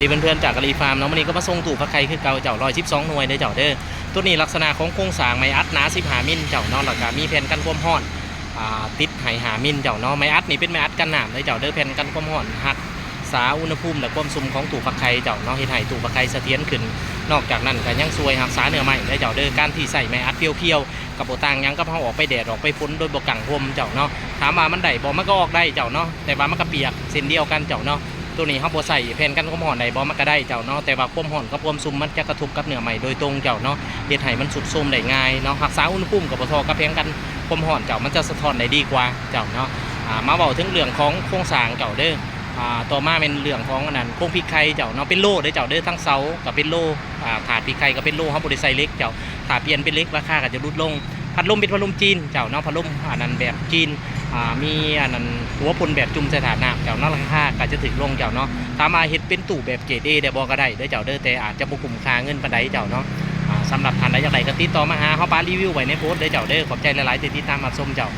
ດີເພື່ອນໆ ຈາກກາລີຟາມເນາະ, ມື້ນີ້ກໍມາສົ່ງຕູ້ຝັກໄຂ່ຄືເກົ່າເຈົ້າ, ຮ້ອຍສິບສອງໜ່ວຍເດີເຈົ້າເດີ. ໂຕນີ້ລັກສະນະຂອງໂຄງສ້າງໄມ້ອັດໜາສິບຫ້າມິນເຈົ້າເນາະ, ແລ້ວກໍມີແຜ່ນກັນຄວາມຮ້ອນ ອ່າ ຕິດໃຫ້ຫ້າມິນເຈົ້າເນາະ. ໄມ້ອັດນີ້ເປັນໄມ້ອັດກັນນ້ຳເດີເຈົ້າເດີ, ແຜ່ນກັນຄວາມຮ້ອນ ຮັກສາອຸນຫະພູມ ແລະ ຄວາມຊຸ່ມຂອງຕູ້ຝັກໄຂ່ເຈົ້າເນາະ, ເຮັດໃຫ້ຕູ້ຝັກໄຂ່ສະຖຽນຂຶ້ນ. ນອກຈາກນັ້ນກໍຍັງຊ່ວຍຮັກສາເນື້ອໄມ້ເດີເຈົ້າເດີ. ການທີ່ໃຊ້ໄມ້ອັດພຽວໆ ກໍບໍ່ຕ່າງຫຍັງກັບເຮົາອອກໄປແດດອອກໄປຝົນໂດຍບໍ່ກາງຮົ່ມເຈົ້າເນາະ. ຖາມວ່າມັນໄດ້ບໍ່? ມັນກໍອອກໄດ້ເຈົ້າເນາະ, ແຕ່ວ່າມັນກໍປຽກເຊັ່ນດຽວກັນເຈົ້າເນາະ. ໂຕນີ້ເຮົາບໍ່ໃສ່ແຜ່ນກັນຄວາມຮ້ອນໄດ້ບໍ່? ມັນກໍໄດ້ເຈົ້າເນາະ, ແຕ່ວ່າຄວາມຮ້ອນກັບຄວາມຊຸ່ມມັນຈະກະທົບກັບເນື້ອໄມ້ໂດຍຕົງເຈົ້າເນາະ, ເຮັດໃຫ້ມັນຊຸດໂຊມໄດ້ງ່າຍເນາະ. ຮັກສາອຸນຫະພູມກໍບໍ່ທໍ່ກັບແຜ່ນກັນຄວາມຮ້ອນເຈົ້າ, ມັນຈະສະທ້ອນໄດ້ດີກວ່າເຈົ້າເນາະ. ອ່າ ມາເວົ້າເຖິງເລື່ອງຂອງໂຄງສ້າງເຈົ້າເດີ. ອ່າ ຕໍ່ມາແມ່ນເລື່ອງຂອງອັນນັ້ນ ໂຄງພິກໄຂ່ເຈົ້າເນາະ, ເປັນໂລເດີເຈົ້າເດີ, ທັງເສົາກໍເປັນໂລ, ອ່າ ຖາດພິກໄຂ່ກໍເປັນໂລ, ເຮົາບໍ່ໄດ້ໃສ່ເຫຼັກເຈົ້າ. ຖ້າປ່ຽນເປັນເຫຼັກ ລາຄາກໍຈະຫຼຸດລົງ. ພັດລົມເປັນພັດລົມຈີນເຈົ້າເນາະ, ພັດລົມອັນນັ້ນແບບຈີນ, ອ່າ ມີອັນນັ້ນຫົວພົ່ນແບບຈຸ່ມໃສ່ຖາດນ້ຳເຈົ້າເນາະ, ລາຄາກໍຈະຖືກລົງເຈົ້າເນາະ. ຖາມວ່າເຮັດເປັນຕູ້ແບບເກຣດເອໄດ້ບໍ່? ກໍໄດ້ເດີເຈົ້າເດີ, ແຕ່ອາດຈະບໍ່ຄຸ້ມຄ່າເງິນປານໃດເຈົ້າເນາະ. ອ່າ ສຳລັບທ່ານໃດຢາກໄດ້ກໍຕິດຕໍ່ມາຫາເຮົາ, ປະຣີວິວໄວ້ໃນໂພສເດີເຈົ້າເດີ. ຂອບໃຈຫຼາຍໆທີ່ຕິດຕາມຮັບຊົມເຈົ້າ.